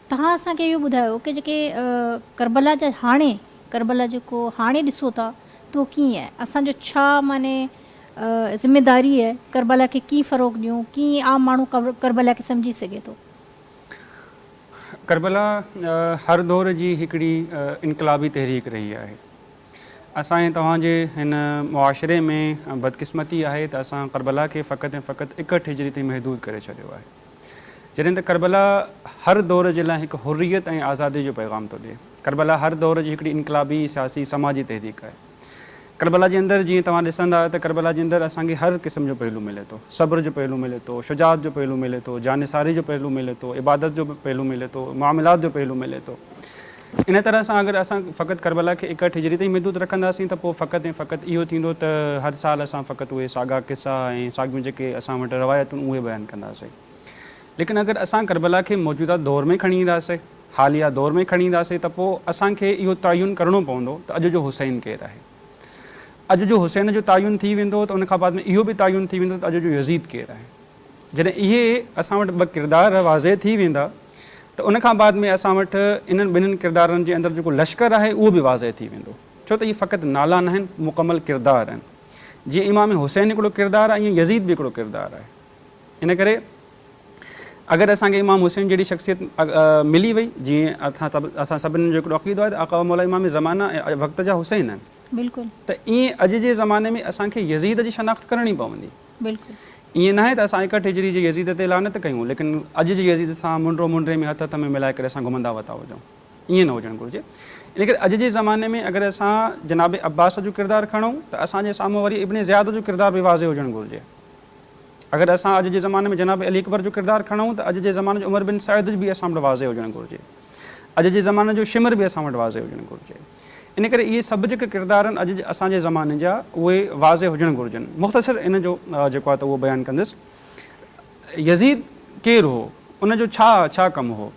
توهان اسان کي اهو ٻڌايو ڪي جيڪي ڪربلا جا هاڻي ڪربلا جيڪو هاڻي ڏسو ٿا ته اهو ڪيئن آهي اسان جو ڇا معني ذميداري آهي ڪربلا کي ڪيئن فروغ ڏيون ڪيئن عام ماڻهو ڪربلا کي سمجهي سگهي ٿو. ڪربلا هر دور جي هڪڙي انقلابي تحريڪ رهي آهي. اسان ۽ توهان جي هن معاشري ۾ بدقسمتي آهي ته اسان ڪربلا کي فقط ۽ فقط 61 هجري تائين محدود ڪري ڇڏيو آهي. جڏهن ته ڪربلا هر دور جي لاء هڪ حريت ۽ آزادي جو پيغام ٿو ڏئي. ڪربلا هر دور جي هڪڙي انقلابي سياسي سماجي تحريڪ آهي. ڪربلا جي اندر جيئن توهان ڏسندا ته ڪربلا جي اندر اسان کي هر قسم جو پهلو ملي ٿو. صبر جو پهلو ملي ٿو، شجاعت جو پهلو ملي ٿو، جانثاري جو پهلو ملي ٿو، عبادت جو پهلو ملي ٿو، معاملات جو پهلو ملي ٿو. ان طرح سان اگر اسان فقط ڪربلا کي 61 هجري تائين محدود رکنداسين ته پوء فقط ۽ فقط اهو ٿيندو ته هر سال اسان فقط اهي ساڳا قصا ۽ ساڳيون جيڪي اسان وٽ روايتون اهي بيان ڪنداسين. ليڪن اگر اسان ڪربلا کي موجوده دور ۾ کڻي اينداسين، حاليه دور ۾ کڻي اينداسين ته پوء اسان کي اهو تعين ڪرڻو پوندو ته اڄ جو حسين ڪير آهي. اڄ جو حسين جو تعين ٿي ويندو ته ان کان بعد ۾ اهو به تعين ٿي ويندو ته اڄ جو يزيد ڪير آهي. جڏهن اهي اسان وٽ ٻه ڪردار واضح ٿي ويندا ته ان کان بعد ۾ اسان وٽ انهن ٻنهين ڪردارن جي اندر جيڪو لشڪر آهي اهو به واضح ٿي ويندو ڇو ته اهي فقط نالا ناهن مڪمل ڪردار آهن جيئن امام حسين هڪڙو ڪردار آهي ائين يزيد به هڪڙو ڪردار آهي ان ڪري اگر اسان کي امام حسين جهڙي شخصيت ملي وئي جيئن اسان سڀني جو هڪڙو عقيدو آهي ته آقا و مولا امام زمانه ۽ وقت جا حسين آهن بلڪل ته ائين اڄ جي زماني ۾ اسان کي يزيد جي شناخت ڪرڻي پوندي. بلڪل. ائين ناهي ته اسان 61 هجري جي يزيد تي لعنت ڪيون ليڪن اڄ جي يزيد سان منڊو منڊي ۾ هٿ هٿ ۾ ملائي ڪري اسان گهمندا وتا هجون. ائين نه هجڻ گهرجي. ان ڪري اڄ جي زماني ۾ اگر اسان جناب عباس جو ڪردار کڻون ته اسان جي سامهون وري ابن زياد جو ڪردار به واضح هجڻ گهرجي. اگر اسان اڄ جي زماني ۾ جناب علي اڪبر جو ڪردار کڻون ته اڄ جي زماني جو عمر بن سعد به اسان وٽ واضح هجڻ گهرجي. اڄ جي زماني جو شمر به اسان وٽ واضح هجڻ گهرجي. ان ڪري اهي سڀ جيڪي ڪردار آهن اڄ اسان جي زماني جا اهي واضح هجڻ گهرجن. مختصر ان جو جيڪو آهي ته اهو بيان ڪندس. يزيد ڪير هو؟ ان جو ڇا ڇا ڪم هو؟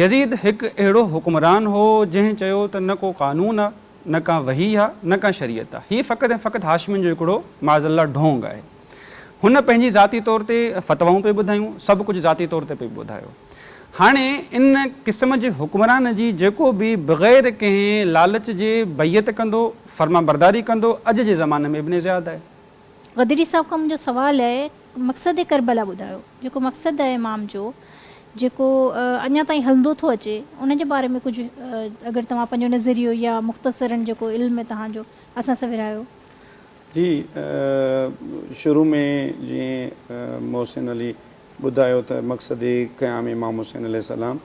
يزيد هڪ اهڙو حڪمران هو جنهن چيو ته نه ڪو قانون آ، نه ڪا وحي آ، نه ڪا شريعت آ. هي فقط ۽ فقط هاشمين جو هڪڙو معاذ الله ڍونگ آهي. هن پنهنجي ذاتي طور تي فتوائون پئي ٻڌايون، سڀ ڪجهه ذاتي طور تي پئي ٻڌايو. هاڻي ان قسم جي حڪمران جي جيڪو به بغير ڪنهن لالچ جي بيعت ڪندو، فرمانبرداري ڪندو، اڄ جي زماني ۾ ابن زياد آهي. غديري صاحب کان منهنجو سوال آهي مقصد ڪربلا ٻڌايو جيڪو مقصد آهي امام جو جيڪو اڃا تائين هلندو ٿو اچي ان جي باري ۾ ڪجهه اگر توهان پنهنجو نظريو يا مختصرن جيڪو علم آهي توهان جو اسان سان ورهايو. جي شروع ۾ جيئن محسن علي ٻڌايو ته مقصد قيام امام حسين عليه السلام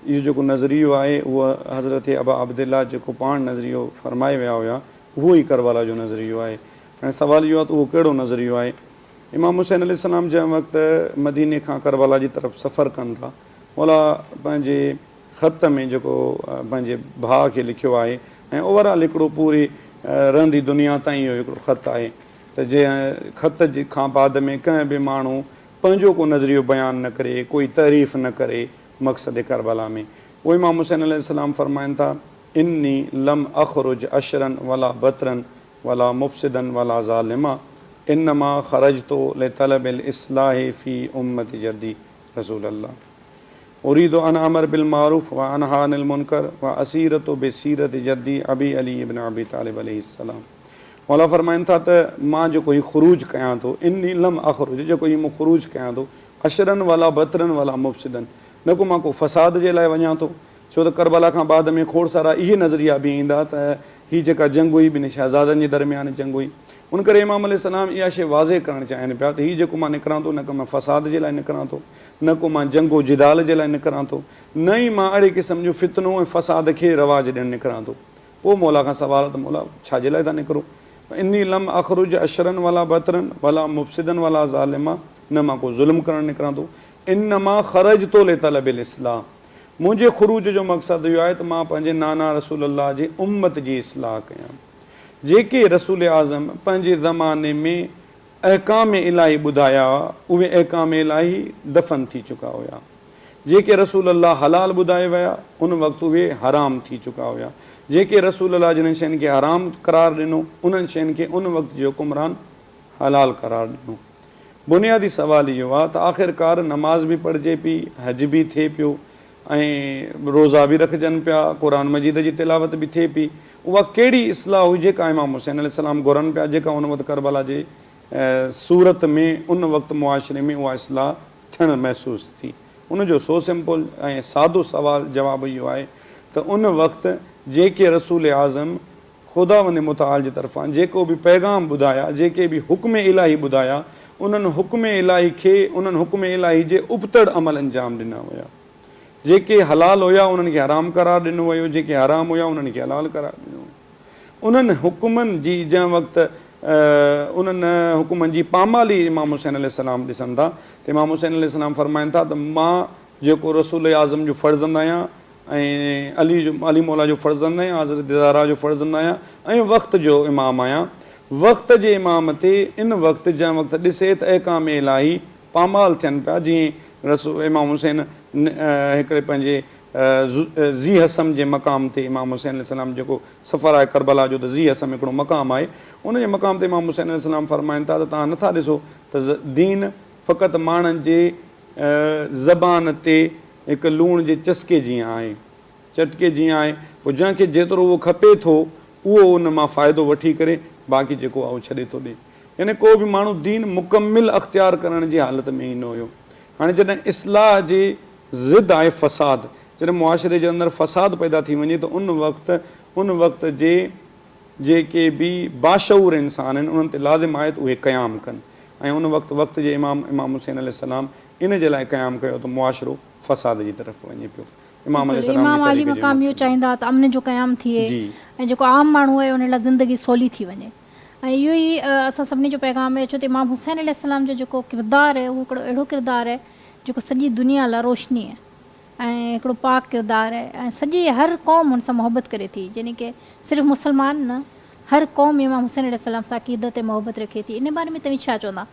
اهو جيڪو نظريو آهي اهو حضرت ابا عبدالله جيڪو پاڻ نظريو فرمائي ويا هيا اهو ئي ڪربلا جو نظريو آهي. هاڻي سوال اهو آهي ته اهو ڪهڙو نظريو آهي؟ امام حسين عليه السلام جنهن وقت مديني کان ڪربلا جي طرف سفر ڪن ٿا مولا پنهنجي خط ۾ جيڪو پنهنجي ڀاء کي لکيو آهي ۽ اوور آل هڪڙو پوري رهندي دنيا تائين اهو هڪڙو خط آهي ته جنهن خط کان بعد ۾ ڪنهن به ماڻهو پنهنجو ڪو نظريو بيان نه ڪري ڪوئي تحريف نه ڪري مقصد ڪربلا ۾ اهو امام حسين عليه السلام فرمائن ٿا اني لم اخرج عشرا ولا بطرا ولا مفسدا ولا ظالما انما خرجت لطلب الاصلاح في امة جدي رسول الله اريد ان امر بالمعروف وانهي عن المنڪر واسيرت بسيرت جدي ابي علي ابن ابي طالب عليه السلام مولا فرمائن ٿا ته مان جيڪو هي خروج ڪيان ٿو اني لم اخرج جيڪو هي مون خروج ڪيان ٿو عشرا ولا بطرا ولا مفسدا نه ڪو مان ڪو فساد جي لاء وڃان ٿو ڇو ته ڪربلا کان بعد ۾ کوڙ سارا اهي نظريا به ايندا ته هي جيڪا جنگ هئي ٻن شهزادن جي درميان جنگ هئي. ان ڪري امام عليه السلام اها شيء واضح ڪرڻ چاهين پيا ته هي جيڪو مان نڪران ٿو نه ڪو مان فساد جي لاء نڪران ٿو، نه ڪو مان جنگ و جدال جي لاء نڪران ٿو، نه ئي مان اهڙي قسم جو فتنو ۽ فساد کي رواج ڏيڻ نڪران ٿو. پوء مولا کان سوال ته مولا ڇا جي لاء ٿا نڪرو؟ اني لم اخرج عشرا ولا بطرا ولا مفسدا ولا ظالما نه مان ڪو ظلم ڪرڻ نڪران ٿو، انما خرجت لطلب الاصلاح منهنجي خروج جو مقصد اهو آهي ته مان پنهنجي نانا رسول الله جي امت جي اصلاح ڪيان. جيڪي رسول اعظم پنهنجي زماني ۾ احڪام الاهي ٻڌايا هئا، اهي احڪام الاهي دفن ٿي چڪا هيا. جيڪي رسول الله حلال ٻڌائي ويا، ان وقت اهي حرام ٿي چڪا هيا. جيڪي رسول الله جنهن شين کي حرام قرار ڏنو، انهن شين کي ان وقت جي حڪمران حلال قرار ڏنو. بنيادي سوال اهو آ ته آخرڪار نماز به پڙهجي پئي، حج به ٿئي پيو، ۽ روزا به رکجن پيا، قرآن مجيد جي تلاوت به ٿئي پئي، اها ڪهڙي اصلاح هئي جيڪا امام حسين عليه السلام گهرن پيا، جيڪا ان وقت ڪربلا جي صورت ۾ ان وقت معاشري ۾ اها اصلاح ٿيڻ محسوس ٿي. ان جو سو سمپل ۽ سادو سوال جواب اهو آهي ته ان وقت جيڪي رسول اعظم خداوند متعال جي طرفان جيڪو به پيغام ٻڌايا، جيڪي به حڪم الاهي ٻڌايا، انهن حڪم الاهي کي انهن حڪم الاهي جي ابتڙ عمل انجام ڏنا ويا. جيڪي حلال هيا انهن کي حرام قرار ڏنو ويو، جيڪي حرام هيا انهن کي حلال قرار ڏنو ويو. انهن حڪمن جي جنهن وقت انهن حڪمن جي پامالي امام حسين عليه السلام ڏسن ٿا ته امام حسين عليه السلام فرمائن ٿا ته مان جيڪو رسول اعظم جو فرزند آهيان ۽ علي جو علي مولا جو فرزند آهيان، حضرت زهرا جو فرزند آهيان ۽ وقت جو امام آهيان. وقت جي امام تي ان وقت جنهن وقت ڏسي ته احڪام الاهي پامال ٿين پيا جيئن رسول امام حسين هڪڙي پنهنجي ذي حسم جي مقام تي امام حسين عليه السلام جيڪو سفر آهي ڪربلا جو ته ذي حسم هڪڙو مقام آهي ان جي مقام تي امام حسين عليه السلام فرمائن ٿا ته توهان نٿا ڏسو ته دين فقط ماڻهن جي زبان تي هڪ لوڻ جي چسڪي جيان آهي، چٽڪي جيان آهي، پوء جنهن کي جيترو اهو کپي ٿو، اهو ان مان فائدو وٺي ڪري باقي جيڪو آهي اهو ڇڏي ٿو ڏئي. يعني ڪو به ماڻهو دين مڪمل اختيار ڪرڻ جي حالت ۾ ئي نه هيو. هاڻي جڏهن اصلاح جي ضد آهي فساد، جڏهن معاشري جي اندر فساد پيدا ٿي وڃي ته ان وقت ان وقت جي جيڪي به باشعور انسان آهن انهن تي لازم آهي ته اهي قيام ڪن ۽ ان وقت وقت جي امام امام حسين عليه السلام ان جي لاء قيام ڪيو ته معاشرو فساد جي طرف وڃي پيو. امام عليه بلڪل السلام جي امام عالي تحريڪ جو مقام اهو مقصد. چاهيندا ته امن جو قيام ٿئي جي. ۽ جيڪو عام ماڻهو آهي ان لاء زندگي سولي ٿي وڃي ۽ اهو ئي اسان سڀني جو پيغام آهي ڇو ته امام حسين عليه السلام جو جيڪو ڪردار آهي اهو هڪڙو اهڙو ڪردار آهي جيڪو سڄي دنيا لاء روشني آهي ۽ هڪڙو پاڪ ڪردار آهي ۽ سڄي هر قوم هن سان محبت ڪري ٿي يعني ڪه صرف مسلمان نه هر قوم امام حسين عليه السلام سان عقيدت ۽ محبت رکي ٿي ان باري ۾ توهين ڇا چوندا؟